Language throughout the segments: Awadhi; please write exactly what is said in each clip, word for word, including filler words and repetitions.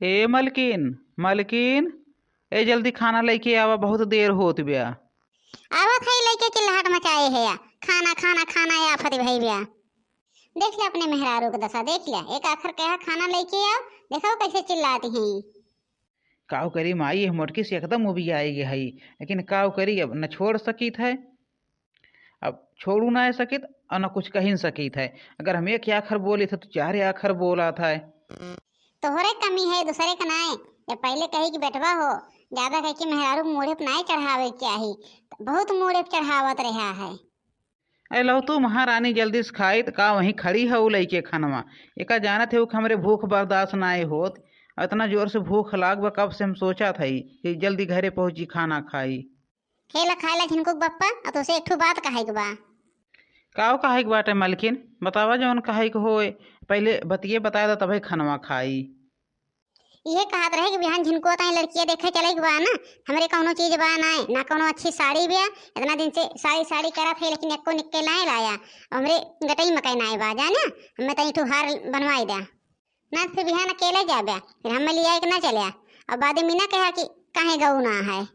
ए मलकिन, मलकिन, ए जल्दी खाना लइके आवा, बहुत देर होत ब्या। आवत है लइके चिल्लाहट मचाए है या, खाना, खाना, खाना या आफत भई ब्या। देख ले अपने मेहरारू के दशा, देख ले, एक आखर कहा खाना लइके आओ, देखो कैसे चिल्लाती हैं। काउ करी माई, यह मोटकी से एकदम उबियाई गई है, लेकिन काउ करी, अब न छोड़ सकित है, अब छोड़ू ना सकित और न कुछ कही न सकित है। अगर हम एक आखर बोली थे तो चार आखर बोला था। तोहरे कमी है, दूसरे के नाय। जब पहले कही कि बेटवा हो, ज्यादा कह के मेहरारू के मूड़े पे नाय चढ़ावे के चाही, तो बहुत मूड़े पे चढ़ावत रहा है। ए लहो तू महारानी, जल्दी से खाई, त का वहीं खड़ी हऊ लइके खनवा? एका जानत है कि हमरे भूख बर्दाश्त नाय होत, इतना जोर से भूख लाग बा, कब से हम सोचत हई कि जल्दी घरे पहुँची, खाना खाई। खेला खाए ला झिनकुक बप्पा, अब तोसे एक ठो बात कहे के बा। काउ कहे के बाटे मलकिन? बतावा जौन कहे के होए, पहले बतिये बताए दा तबे खनवा खाई। इहे कहत रहे कि बिहान झिनकुआ ताई लड़किया देखे चले के बा ना, हमरे कौनो चीज बा नाय, ना कौनो अच्छी साड़ी बिया, इतना दिन से साड़ी साड़ी करत है लेकिन एको निक्के नाय लाया, और हमरे गटई मकई नाय बा जाने, हमें तनी ठो हार बनवाई द्या। ना फिर बिहान अकेले जाब्या, फिर हमें लिया के ना चल्या, और बाद में ना कहा कि काहे गऊ ना है।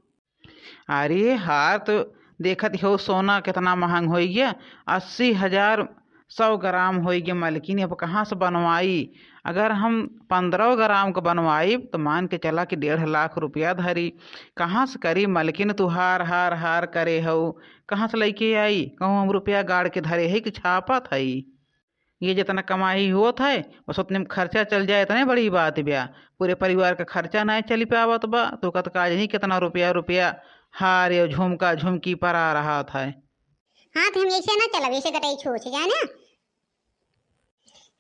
अरे हार तो देखत हो सोना कितना महंग होइ गया, अस्सी हजार सौ ग्राम होइ गया मलकिन, अब कहाँ से बनवाई? अगर हम पन्द्रह ग्राम के बनवाई तो मान के चला कि डेढ़ लाख रुपया धरी। कहाँ से करी मलकिन, तू हार हार हार करे हो, कहाँ से लइके आई? कहूँ हम रुपया गाड़ के धरे है कि छापत है? ये जितना कमाई होत है, बस उतने में खर्चा चल जाए, इतने बड़ी बात ब्या। पूरे परिवार का खर्चा नाय चल पावत बा, तो कत का जानी कितना रुपया, रुपया हार या झुमका, झुमकी पर आ रहा था। हाँ, तो हम ऐसे ना चलब, ऐसे गटई छूछ जाए ना।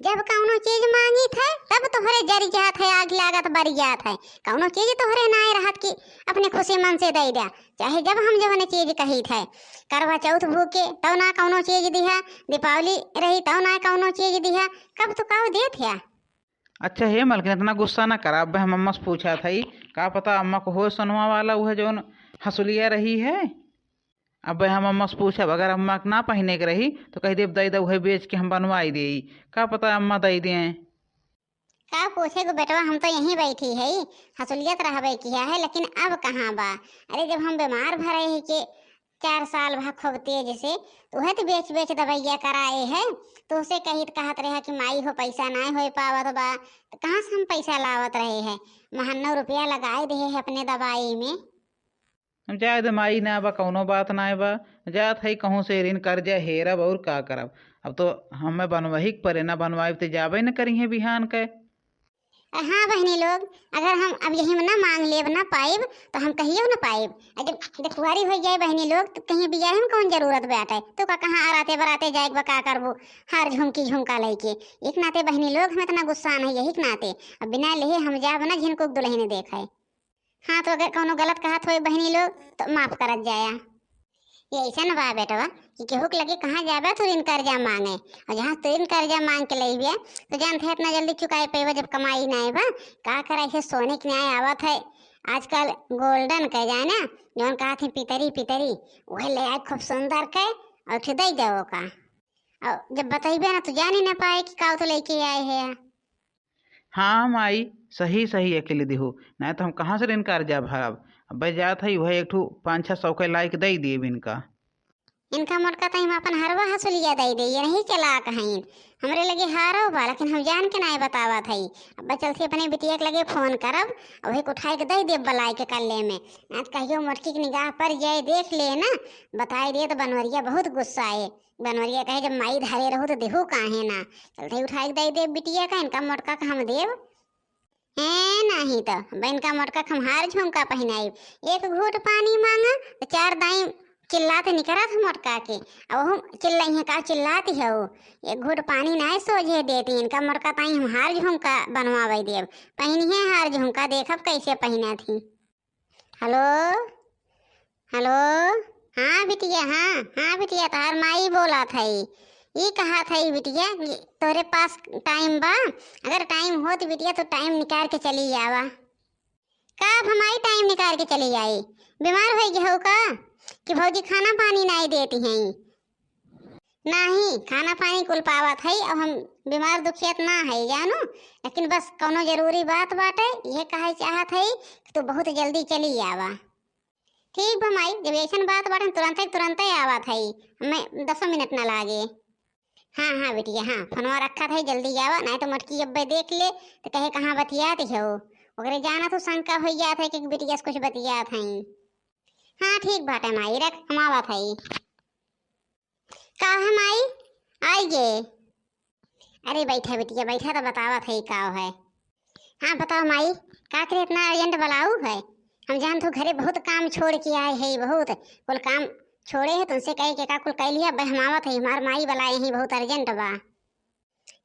जब कौनो चीज मांगी थे, तब तोहरे जर जात है, आग लागत, बर जात है। कौनो चीज तोहरे नाय रहत कि अपने खुशी मन से दे द्या। चाहे जब हम जवन चीज कही थे, करवा चौथ भूखे तौ ना कौनो चीज दिहा, दीपावली रही तौ ना कौनो चीज दिहा, कब तो काउ देत है। अच्छा हे मलकिन, इतना गुस्सा ना करा। अब हम अम्मा से पूछा था, का पता अम्मा को हो सोनवा वाला, वह जौन हसुलिया रही है। अब हम अम्मा से पूछब, अगर अम्मा के ना पहने के रही तो कह देब दे दे, वह बेच के हम बनवाई दे। का पता अम्मा दे दें। का पूछे गो बेटवा, हम तो यहीं बैठी है, हसुलियत रहबे किया है, लेकिन अब कहाँ बा? अरे, जब हम बीमार भरे है के चार साल भा खूब तेज से, तो उहे तो बेच बेच दवाइया कराए है, तो उसे कहित कहत रहे कि माई हो, पैसा नाय होए पावत बा, तो कहाँ से हम पैसा लावत रहे है? महन्नो रुपया लगाए दे है अपने दवाई में। हम जाए दे माई, ना बा कौनो बात नाय बा, जात है कहूँ से ऋण कर्जा हेरब और का करब। अब तो हमें बनवही के परे, ना बनवाइब ते जाबे न करिहे बिहान के। अ, हाँ बहिनी लोग, अगर हम अब यही में ना मांग लेब, ना पाइब, तो हम कहियो ना पाइब। अ, जब, जब कुंवारी हो जाए बहिनी लोग, तो कहीं बियाह में कौन जरूरत बाटे? तो का कहाँ आराते बराते जाए के बा, का करबू? हार झुमकी झुमका लेके। एक नाते बहिनी लोग, हम इतना गुस्सा नहीं, यही के नाते। अब बिना लेहे हम जाब ना झिनकुक दुल्हन देखे। हाँ, तो अगर कौनो गलत कहत होए बहिनी लोग, तो माफ करत जाया। ये ऐसा न बा बेटवा कि केहू के लगे कहाँ जाबा तू ऋण कर्जा मांगे, और जहाँ तू ऋण कर्जा मांग के लइबे, तो जानत है इतना जल्दी चुकाए पेबा जब कमाई नाय बा। का करा, ऐसे सोने के न्याय आवत है आजकल, गोल्डन के जाए ना, जौन कहत है पितरी पितरी, वही ले आए खूब सुंदर के, और फिर दे जाओ का। और जब बतइबे ना तो जान ही ना पाए कि का तो लेके आए है। हाँ माई, सही सही अकेले देहो, नाय तो हम कहाँ से ऋण कर्जा भरब? अबे जात है, वह एक ठो पाँच छः सौ के लाइक दे दिए इनका। इनका मोटका तई हम अपन हरवा हसुलिया दे दे, ये नहीं चलाक हैं। हमरे लगे हारो बा, लेकिन हम जान के नाय बतावत है। अब चलते अपने बिटिया के लगे फोन करब, वही उठाए के दे देब बलाय के कल्ले में। आज कहियो मोटकी के निगाह पर जाए, देख ले ना, बताए दे तो बनवरिया बहुत गुस्सा है। बनवरिया कहे, "जब माई धरे रहू तो देहू काहे ना?" चलते उठाए के दे देब बिटिया का, इनका मोटका का हम देब। ए, नाही तो, अब इनका मोटका का हम हार झुमका पहिनाइब। एक घूट पानी मांगा, तो चार दाई चिल्लात निकरत है मोटका के। अब हम चिल्लाई है, "का चिल्लाती हो?" एक घूट पानी नाय सोझे देती, इनका मोटका ताई हम हार झुमका बनवावे देब। पहिनिहे हार झुमका, देखब कैसे पहिनत ही। हेलो, हेलो, हाँ बिटिया, हाँ, हाँ बिटिया, तोहार माई बोलत है। ई कहत है बिटिया कि तोरे पास टाइम बा? अगर टाइम होत बिटिया तो टाइम निकाल के चली आवा। का अब हमारी टाइम निकाल के चली आई? बीमार होइ गई हो का कि भौजी खाना पानी नाय देती हैं? नाही, खाना पानी कुल पावत हई, अब हम बीमार दुखियत ना हई जानू, लेकिन बस कौनो जरूरी बात बाटे, इहे कहे चाहत हई कि तू बहुत जल्दी चली आवा। ठीक बा माई, जब ऐसन बात बाटे, तुरंते तुरंते आवत हई, हमें दसो मिनट ना लागे। हाँ हाँ बिटिया, हाँ, फोनवा रखत हई, जल्दी आवा, नाही तो मोटकी अब्बे देख ले तो कहे कहाँ बतियात हो, ओकरे जाना तो शंका हो जात है कि बिटिया से कुछ बतियात हई। हाँ ठीक बाटे माई, रख, हम आवत हई। का है माई, आई गे? अरे बैठा बिटिया, बैठा तो बतावत है का है। हाँ बताओ माई, का करे इतना अर्जेंट बुलाऊ है? हम जान तो घरे बहुत काम छोड़ के आए है, बहुत कुल काम छोड़े है, तुमसे कहे के का कुल कह लिया, बहमावत है, हमार माई बुलाए हैं, बहुत अर्जेंट बा।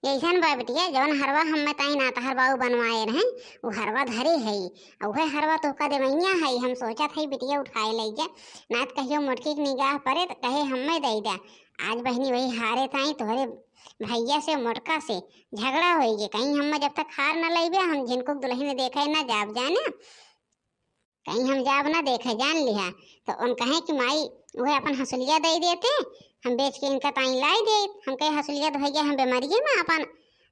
ऐसन बा बिटिया, जवन हरवा हम्मे ताई ना तहर बाऊ बनवाए रहे, उ हरवा धरे है, आ उहे हरवा तोहका देवैया है। हम सोचत है बिटिया उठाए ले जा, ना त कहियो मोटकी के निगाह परे त कहे हम्मे दे दे। आज बहिनी वही हारे ताई तोहरे भैया से मोटका से झगड़ा होई गे, कहीं हम्मे जब तक हार न लइबे हम झिनकुक दुल्हन देखे ना जाब जाने। कहीं हम जाब ना देखे, जान लिहा। तो उन कहे कि माई, उहे अपन हसुलिया दे देते, हम बेच के इनका ताई लाई दे। हम कहे, हसुलिया तो भैया हम बीमारिये में अपन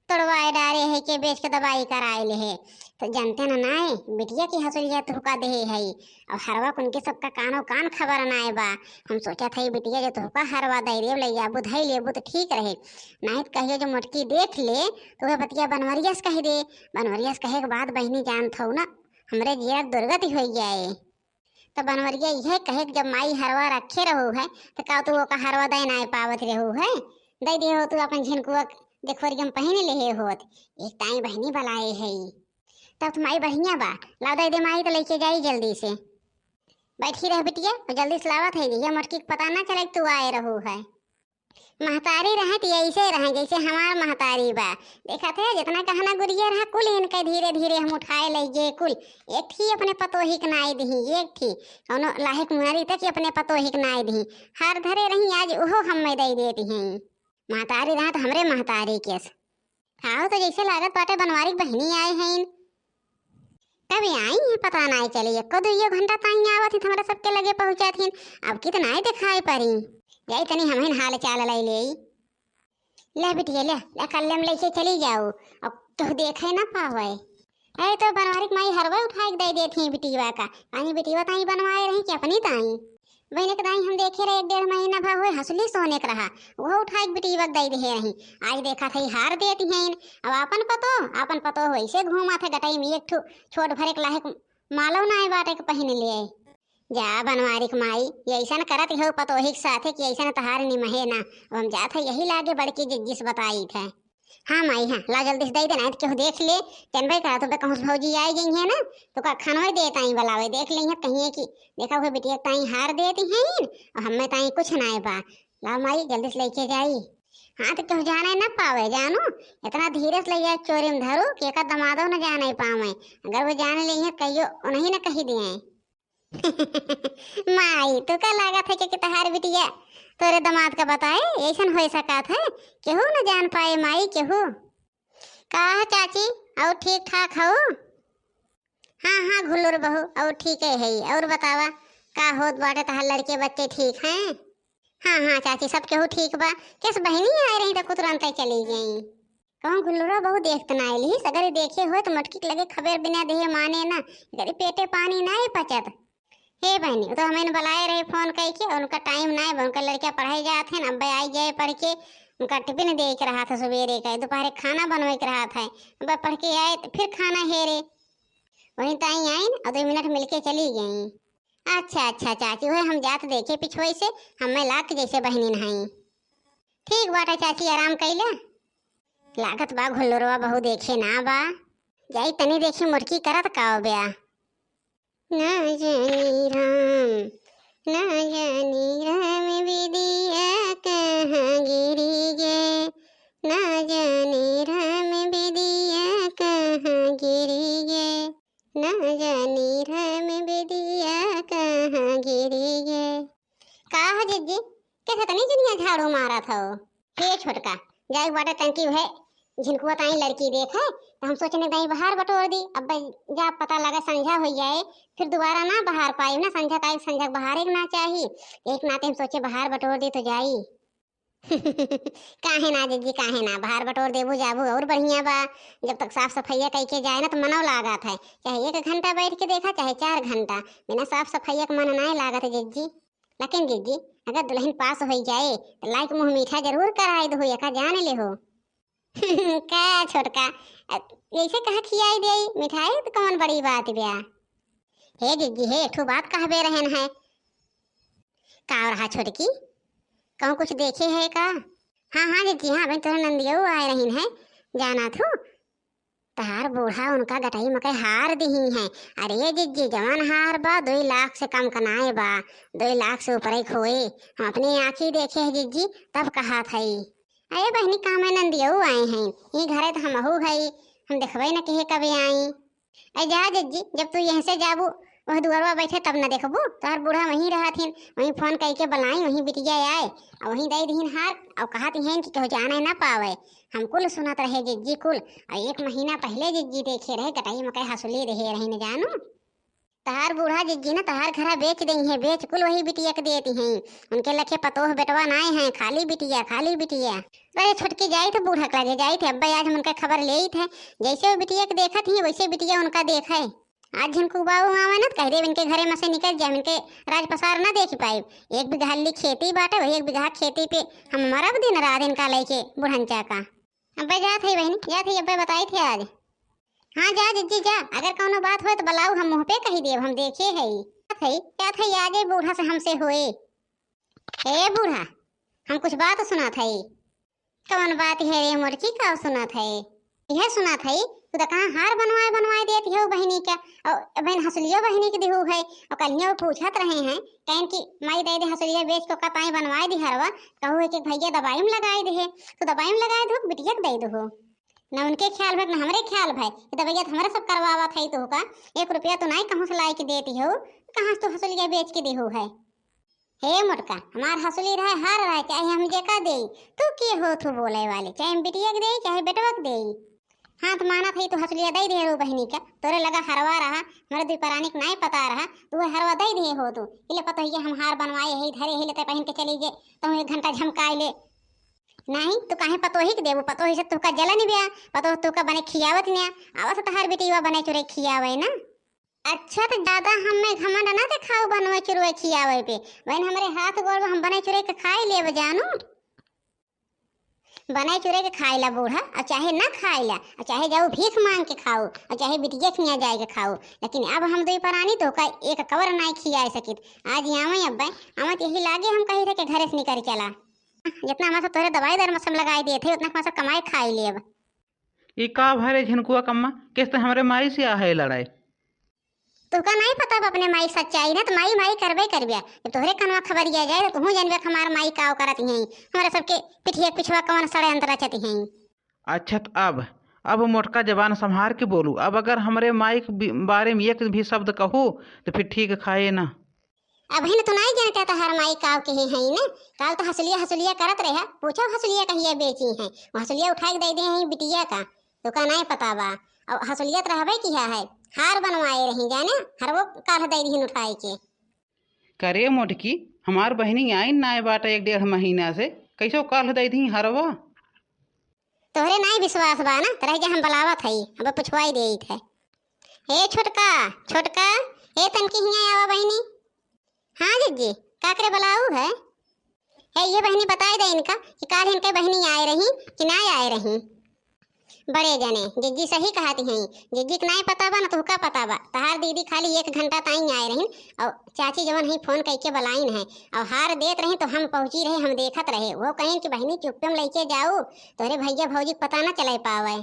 तोड़वाए डारे है के बेच के दवाई कराए ले है। तो जानते ना नाए, बिटिया की हसुलिया तुहका देहे है। अब हरवा कुनके सबका कानो कान खबर नाए बा। हम सोचत है बिटिया जो तुहका हरवा दे देब, ले जाबू धई लेबू तो ठीक रहे। नाहीं तो कहियो जो मोटकी देख ले तो वह बतिया बनवरिया से कह दे। बनवरिया से कहे के बाद बहिनी जानत हो ना, हमरे जियरा के दुर्गति होई जाए। तो बनवरिया इहे कहे कि जब माई हरवा रखे रहू है, तो का तू ओका हरवा दे नाय पावत रहू है? दे दे हो तू अपन झिनकुआ के देखवरिया में पहिन लेहे होत। एक ताई बहिनी बलाए है। तब तो माई बढ़िया बा, लाओ दे दे माई, तो लेके जाई जल्दी से। बैठी रह बिटिया, और जल्दी से लावत है, ये मोटकी के पता ना चले कि तू आए रहू है। महतारी रहे त ऐसे रहे जैसे हमार महतारी बा। देखत है जितना गहना गुरिया रहा कुल इनके धीरे धीरे हम उठाए लइगे कुल। एक ठी अपने पतोही के नाई दिही, एक ठी कौनो लायक मुनारी तक अपने पतोही के नाई दिही। हार धरे रही आज उहो हम्मे दे देती हैं। महतारी रहा त हमरे महतारी केस। हाँ तो जैसे लागत बाटे बनवारी के बहिनी आए हैं। कब आई हैं पता नाई चली, एको दुइयो घंटा ताई आवत ही त हमरा सबके लगे पहुँचत ही। अब कितना ही दिखाई पड़ी। जाई तनी हमहिन हाल चाल लई लेई। ले बिटिया ले, ले कल्ले में लेके चली जाऊ, अब केहू देखे ना पावे। अरे तो बनवारी के माई हरवे उठाए के दे देत ही बिटिया का, पानी बिटिया ताई बनवाए रही कि अपनी ताई। बहिन के दाई हम देखे रहे एक डेढ़ महीना भा होए हसुली सोने के रहा, वो उठाए के बिटिया के दे दे रही। आज देखा थई हार देती हैं। अब आपन पतो, आपन पतो हो ऐसे घूमा थे गटई में एक ठो छोट भरे के लाहे मालो नाय बाटे के पहिन ले। जा बनवारी के माई, ये ऐसन करत हो पतोही के साथे कि ऐसन तहार निमहे ना। अब हम जात है यही लागे बड़की जिज्जी से बताई थे। हाँ माई, हाँ, ला जल्दी से दे दे, नाहीं तो केहू देख ले, जानबे करा तो कहूँ से भौजी आई गई है ना, तो का खानवे दे ताई बुलावे, देख ले कहिए कि देखा हुए बिटिया ताई हार देती हैं और हमें ताई कुछ ना बा। ला माई, जल्दी से लेके जाई। हाँ, तो केहू जाने ना पावे, जानू, इतना धीरे से ले जाए चोरी में धरू कि एकर दमादो न जाने पावे। अगर वो जान ले हैं, कहियो उन्हीं न कही दिए। माई, तू का लागत है कि, कि तहार बिटिया तोरे दामाद का बताए? ऐसन हो सकत है? केहू न जान पाए माई, केहू। का है चाची, और ठीक ठाक हो? हाँ, हाँ, घुल्लुर बहू, और ठीक है, है। और बतावा, का होत बाटे, तहार लड़के बच्चे ठीक हैं? हाँ, हाँ, चाची, सब केहू ठीक बा। केस बहिनी आए रही तो कुतुरंते चली गई। कहूँ घुल्लुरा बहू देखत ना आइल ही, सगरे देखे हुए तो मोटकी के लगे खबर बिना देहे माने ना, एकरे पेटे पानी ना ही पचत। हे बहनी, वो तो हमें बुलाए रहे फोन कई के, उनका टाइम ना है, उनका लड़का पढ़ाई जात है ना, अब आई जाए पढ़ के, उनका टिफिन दे के रहा था सुबेरे का, दोपहर खाना बनवे के रहा था, अब पढ़ के आए तो फिर खाना हेरे। वहीं ताई आइन और दो मिनट मिलके चली गई। अच्छा, अच्छा चाची, वह हम जात देखे पिछुए से, हमें लाग जैसे बहनी नहाई। ठीक बाटा चाची, आराम कैला। लागत बा घुल्लुरवा बहू देखे ना बा। जाई तनी देखी मुर्गी करत का ब्या। ना जानी राम, ना जानी राम, बिदिया कहाँ गिरी गे। ना जानी राम, बिदिया कहाँ गिरी गे। ना जानी राम, बिदिया कहाँ गिरी गे। का हो जिज्जी, कैसे तनी जुनिया झाड़ू मारत हो? हे छोटका, जाए बाटे तनकी उहे झिनकुआ ताई लड़की देखे, तो हम सोचने ताई बाहर बटोर दी। अब जा पता लगा संझा हो जाए, फिर दोबारा ना बाहर पाई ना, संझा ताई संझा बाहर एक ना चाही, एक नाते हम सोचे बाहर बटोर दी तो जाई। काहे ना जिज्जी, काहे ना, बहार बटोर देबू जाबू और बढ़िया बा। जब तक साफ सफैया कइके जाए ना तो मनो लागत है, चाहे एक घंटा बैठ के देखा चाहे चार घंटा, बिना साफ सफैया के मन नाय लागत है जिज्जी। लेकिन जिज्जी, अगर दुल्हन पास होइ जाए तो लाइक मुँह मीठा जरूर कराई दो, एका जान ले हो। का छोटका, अ, ऐसे कहा खियाई देई मिठाई, तो कौन बड़ी बात ब्या? हे जिज्जी हे, एक ठो बात कहबे रहन है। का रहा छोटकी, कहूँ कुछ देखे है का? हाँ हाँ जिज्जी, हाँ, अबे तोर नंदियो आए रहीन है, जाना थू, तहार बूढ़ा उनका गटई मकई हार दिही है। अरे जिज्जी, जवन हार बा दुई लाख से कम का नाय बा, दुई लाख से ऊपर एक होए। हम अपनी आँखी देखे है जिज्जी, तब कहा थई। अरे बहनी, का मैं नंदियो आए हैं, ई घरे तो हमहू हई, हम देखबे न किहे कबे आई। अरे जा जिज्जी, जब तू यहाँ से जाबू, वह दुआरवा बैठे तब न देखबू, तोहर बूढ़ा वहीं रहत हिन, वहीं फोन कइके बुलाई, वहीं बिटिया आए, और वहीं दे दिहिन हार, और कहत हिन कि केहू जाने ना पावे। हम कुल सुनत रहे जिज्जी कुल, और एक महीना पहले जिज्जी देखे रहे, गटई मकई हसुली देहे रही न जानू। तहार बूढ़ा जिज्जी ना तहार घरा बेच देई है, बेच कुल वही बिटिया के देती हैं। उनके लखे पतोह बेटवा नाय हैं, खाली बिटिया, खाली बिटिया। अरे छोटकी जाई थे बूढ़ा के लगे, जाई थे, अब्बा आज हम उनका खबर लेई थे। जैसे वो बिटिया के देखत ही वैसे बिटिया उनका देखे। आज झिनकू बाबू आवे ना तो कह देब इनके घरे में से निकल जाए, इनके राज पसार ना देख पाए। एक बीघा हल्ली खेती बाटे, वही एक बीघा खेती पे हम मरब दिन रात इनका लेके बुढ़नचा का। अब्बे जात है बहनी, जात है, अब्बे बताई थे आज। हाँ जा जिज्जी जा, अगर कौनो बात होए तो बुलाऊ, हम मुँह पे कही देब, हम देखे है। जात है, जात है, आज बूढ़ा से हमसे होए। ए बूढ़ा, हम कुछ बात सुनात है। कौन बात है रे मोटकी, का सुनात है? यह सुनात है, तू तो कहाँ हार बनवाए बनवाए देती हो बहनी का, और बहन हसुलियो बहनी के दिहू है, और कल वो पूछत रहे हैं, कहन कि माई दे दे हसुलिया बेच को कताई बनवाए दी हरवा, कहू है कि भैया दवाई में लगाए दे है, तो दवाई में लगाए दो, बिटिया के दे दो। न उनके ख्याल भा, न हमरे ख्याल भा, ये दवाइया तो हमरे सब करवावत है तो का, एक रुपया तो नाई कहूँ से लाई के देती हो, कहाँ से तू हसुलिया बेच के देहू है? हे मोटका, हमार हसुली रहे, हार रहे, चाहे हम जेका देई, तू के हो तू बोले वाले, चाहे हम बिटिया के देई, चाहे बेटवा के देई। हाँ, तो मानत है, तू हसुलिया दे दे रो बहनी का, तोरे लगा हरवा रहा, हमरे दुई परानी के नाई पता रहा, तू हरवा दे दे हो तू। इले पता है, हम हार बनवाए है, धरे है, लेते पहन के चली जे, तू एक घंटा झमकाई ले। नहीं, तू काहे पतोही के देबू, पतोही से तुका जलन ब्या, पतोह तुका बने खियावत न्या, आवा से तहार बेटीवा बने चुरे खियावे ना। अच्छा, तो ज्यादा हमें घमंड ना देखाऊ बनवे चुरवे खियावे पे। बहन, हमरे हाथ गोड़ में हम बने चुरे के खाई लेब जानू। बने चुरे के खाई ला बूढ़ा, और चाहे ना खाई ला, और चाहे जाऊ भीख मांग के खाऊ, और चाहे बिटिया के हियां जाए के खाऊ, लेकिन अब हम दुई परानी तो का एक कवर नाई खियाए सकित। आज आवे अब्बे, आवे तो यही लागे हम कही थे कि घरे से निकल चला। जितना हमारे सब तोहरे दवाई दर में सब लगाई देते, उतना हमारे सब कमाए खाई लेब। ई का भरे झिनकुआ कम्मा, किस ते हमरे माई से आहे लड़ाई? तुहका नहीं पता बा अपने माई सच्चाई ना, तो माई माई करबे करबिया। जब तोहरे कनवा खबरिया जाए तो तुहू जानबे कि हमार माई का करत हैं, हमारे सबके पिठिया पिछवा कौन षड्यंत्र रचत हैं। अच्छा, त अब, अब मोटका जबान संभार के बोलू। अब अगर हमरे माई के बि-, बारे में एक भी शब्द कहू, तो फिर ठीक खाए ना। अबहिन तो नाई जानत है तोहार माई काव के ही हई ना। काल तो हसुलिया हसुलिया करत रहे, पूछो हसुलिया कहिया बेची है, वो हसुलिया उठाए के दे दे हैं बिटिया का, तो का नाई पता बा। अब हसुलिया तो रहबे किया है, हार बनवाए रही जाने, हरवो काल दे दिहिन उठाए के। करे मोटकी, हमार बहिनी आइन नाय बाटा एक डेढ़ महीना से, कैसो काल दे दी हरवा? तोहरे नाई विश्वास बा ना, त रह जा, हम बुलावत हई, अब पुछवाई देइत है। हे छोटका, छोटका, हे तनकी हियाँ आवा बहिनी। हाँ जिज्जी, का करे बुलाऊ है? हे ये बहिनी बताई दे इनका कि काल इनके बहिनी आए रही कि ना आए रही। बड़े जने, जिज्जी सही कहती हैं, जिज्जी के नाई पता बा ना तुहका पता बा। तहार दीदी खाली एक घंटा ताई आए रही और चाची जवन ही फोन कइके बुलाइन है और हार देत रही तो हम पहुँची रहे, हम देखत रहे। वो कहिन कि बहिनी चुप्पे में लेके जाऊ, तोहरे भैया भौजी के पता ना चले पावे।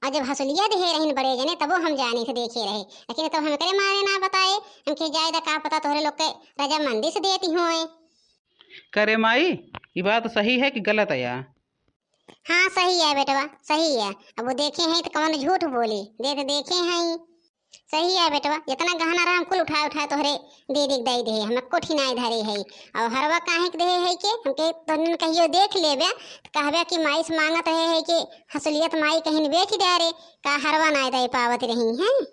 और जब हसुलिया देहे रहिन बड़े जने, तबो हम जाने से देखे रहे, लेकिन तब हम एकरे मारे ना बताए, हमके जाए दा का पता तोहरे लोग के रजामंदी से देती होए। करे माई, ई बात सही है कि गलत है या? हाँ, सही है बेटवा, सही है। अब वो देखे हैं तो कौन झूठ बोली, दे तो देखे हैं। सही है बेटवा, जितना गहना रहा हम कुल उठाए उठाए तोहरे दीदी के दे दे, हम एको ठी नाई धरे है। और हरवा काहे के देहे है के, हमके तोहन कहियो देख लेबे तो कहबे कि माई से मांगत रहे है कि हसुलियत माई कहीं बेच दे रे, का हरवा नाई दे पावत रही हैं।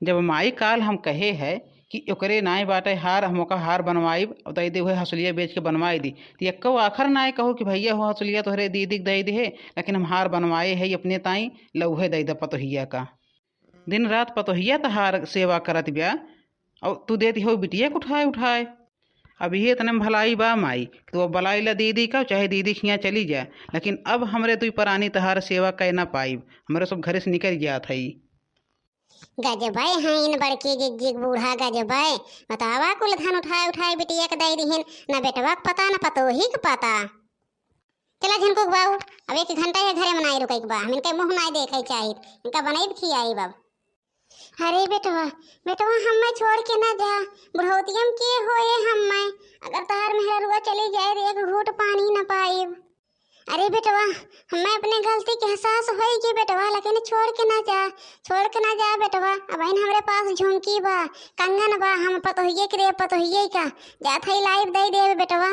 जब माई काल हम कहे है कि ओकरे नाई बाटे हार, हम ओका हार बनवाइब, और दई दे उहे हसुलिया बेच के बनवाई दी। त एक्को आखर नाई कहू कि भैया हो हसुलिया तोहरे दीदी के दई दे है, लेकिन हम हार बनवाए है अपने ताई, लउहे दई द पतोहिया का। दिन रात पतोहिया त हार सेवा करत बिया, और तू देती हो बिटिया के उठाए उठाए। अब ये इतने में भलाई बा माई, तू अब बलाई ला दीदी का, चाहे दीदी खिया चली जा, लेकिन अब हमरे दुई परानी तहार सेवा कै ना पाइब, हमरे सब घरे से निकल जात हई। गजबै हैं इन बड़की जिज्जिक बूढ़ा, गजबै। बतावा, कुल धन उठाए उठाए बिटिया के दई दिहिन, न बेटवा के पता, न पतोही के पता। चला झिनकू के बाऊ, अब एक घंटा ये घरे में नाई रुकै के बा, हम इनके मुँह नाई देखै चाहित, इनका बनैब खियाइब अब। अरे बेटवा, बेटवा, हम्मै छोड़ के ना जा, बुढ़ौतिया में के होए हम्मै, अगर तहार मेहररुआ चली जाए त एक घूट पानी ना पाइब। अरे बेटवा, हम्मै अपने गलती के एहसास होई कि बेटवा, लेकिन छोड़ के ना जा, छोड़ के ना जा बेटवा। अबहिन हमरे पास झुमकी बा, कंगन बा, हम पतोहिए के देब, पतोहिए का। जात हई लाइब, दई देब बेटवा।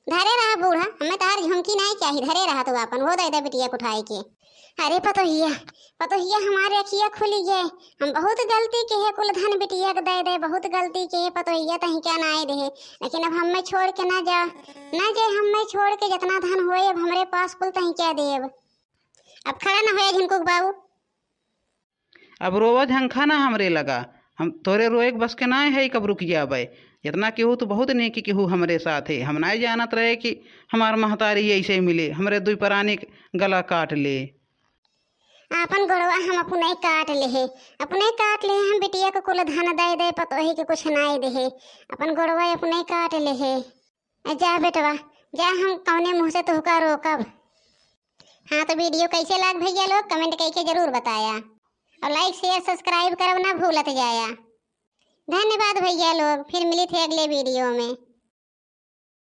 धरे रहा बूढ़ा, हम्मै तहार झुमकी नाई चाही, धरे रहा तू आपन, वो दई दे बिटिया के उठाए के। अरे पतोहिया, पतोहिया, हमारे अखिया खुली गए, हम बहुत गलती के है, कुल धन बिटिया के दे दे, बहुत गलती के है पतोहिया, तही क्या नाई दे, लेकिन अब हम्मै छोड़ के ना जा, ना जाए हम्मै छोड़ के, जितना धन होए अब हमरे पास कुल तही क्या देब। अब खड़ा ना होए झिनकू के बाऊ। अब रोवा झंखा ना हमरे लगा, हम तोरे रोए के बस के नाय है, कब रुक जाबे। इतना केहू तो बहुत नेकी केहू हमरे साथ है, हम नाय जानत रहे कि हमार महतारी ऐसे मिले, हमरे दुई परानी के गला काट ले। आपन गोड़वा हम अपने काट ले है, अपने काट ले है, हम बिटिया के कुल धन दे दे, पतोही के कुछ नाय दे है, अपन गोड़वा अपने काट ले है। ए, जा बेटवा, जा, हम कौने मुँह से तोहका रोकब। हाँ, तो video कैसे लाग भैया लोग, comment करके जरूर बताया, और like, share, subscribe करब ना भूलत जाया। धन्यवाद भैया लोग, फिर मिली थे अगले video में।